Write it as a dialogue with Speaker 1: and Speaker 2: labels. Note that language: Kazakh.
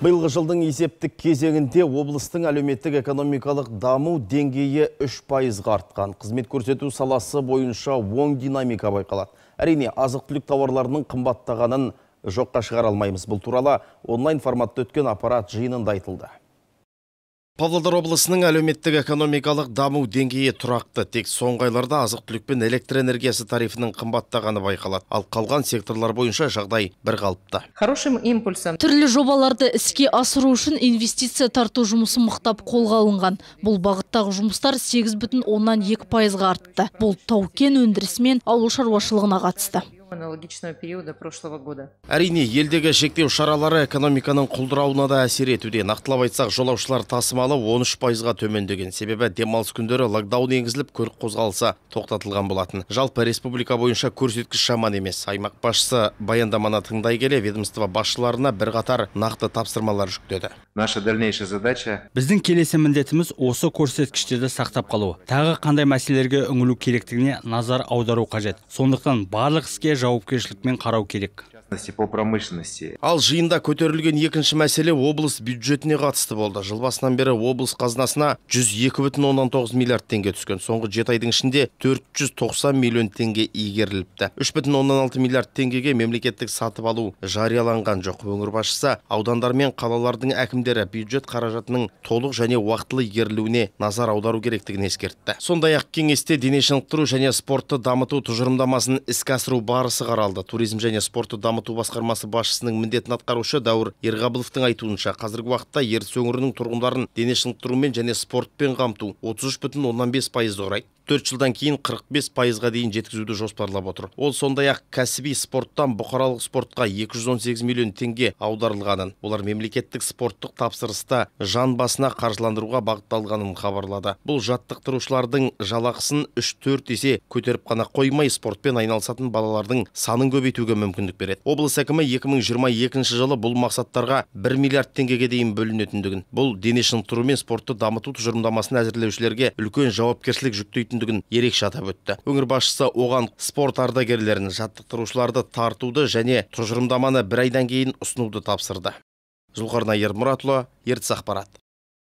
Speaker 1: Биылғы жылдың есептік кезеңінде облыстың әлеуметтік экономикалық даму деңгейі 3%-ға артқан. Қызмет көрсету саласы бойынша оң динамика байқалады. Әрине, азық-түлік тауарларының қымбаттағанын жоққа шығара алмаймыз. Бұл туралы онлайн форматта өткен аппарат жиынында айтылды. Павлодар облысының әлеуметтік экономикалық даму деңгейі тұрақты. Тек соңғы айларда азық-түлік пен электр энергиясы тарифінің қымбаттағаны байқалады. Ал қалған секторлар бойынша жағдай бір қалыпты.
Speaker 2: Хорошим импульсом.
Speaker 3: Түрлі жобаларды іске асыру үшін инвестиция тарту жұмысы мықтап қолға алынған. Бұл бағыттағы жұмыстар 8,2%-ға артты. Бұл тау-кен өндірісі мен ауыл шаруашылығына қатысты.
Speaker 2: Аналогичного периода прошлого года.
Speaker 1: Әрине, елдегі шектеу шаралары экономиканың құлдырауына да әсер етуде. Нақтылап айтсақ, жолаушылар тасымалы 13%-ға төмендеген. Себебі демалыс күндері локдаун енгізіліп, көлік қозғалысы тоқтатылған болатын. Жалпы республика бойынша көрсеткіш жаман емес. Аймақ басшысы баяндаманы тыңдай келе, ведомство басшыларына бірқатар нақты тапсырмалар жүктеді.
Speaker 4: Наша дальнейшая задача.
Speaker 5: Біздің келесі міндетіміз осы көрсеткіштерді сақтап қалу. Тағы қандай мәселелерге үңілу керектігіне назар аудару қажет. Сондықтан барлық іске жауапкершілікпен қарау керек.
Speaker 4: По промышленности.
Speaker 1: Ал жиында көтерілген екінші мәселе облыс бюджетіне қатысты болды. Жыл басынан бері облыс қазынасына 102,9 миллиард теңге түскен. Соңғы 7 айдың ішінде 490 миллион теңге игеріліпті. 3,6 миллиард теңгеге мемлекеттік сатып алу жарияланған жоқ. Өңір басшысы аудандар мен қалалардың әкімдері бюджет қаражатының толық және уақытылы игерілуіне назар аудару керектігін ескертті. Сондай-ақ кеңесте дене шынықтыру және спортты дамыту тұжырымдамасын іске асыру барысы қаралды. Туризм және спортты дамыту басқармасы басшысының міндетін атқарушы Дәуір Ерғабыловтың айтуынша, қазіргі уақытта Ертіс өңірінің тұрғындарын дене шынықтырумен және спортпен қамту 33,5%-ды құрайды. 4 жылдан кейін 45%-ға дейін жеткізуді жоспарлап отыр. Ол сондай-ақ кәсіби спорттан бұқаралық спортқа 218 миллион теңге аударылғанын, олар мемлекеттік спорттық тапсырыста жан басына қаржыландыруға бағытталғанын хабарлады. Бұл жаттықтырушылардың жалақысын 3-4 есе көтеріп қана қоймай, спортпен айналысатын балалардың санын көбейтуге мүмкіндік береді. Облыс әкімі 2022 жылы бұл мақсаттарға 1 миллиард теңгеге дейін бөлінетіндігін, бұл дене шынықтыру мен спортты дамыту тұжырымдамасын әзірлеушілерге үлкен жауапкершілік жүктейтіндігін ерекше атап өтті. Өңір басшысы оған спорт ардагерлерін, жаттықтырушыларды тартуды және тұжырымдаманы бір айдан кейін ұсынуды тапсырды. Зұлқарнай Ермұратұлы, Ертіс ақпарат.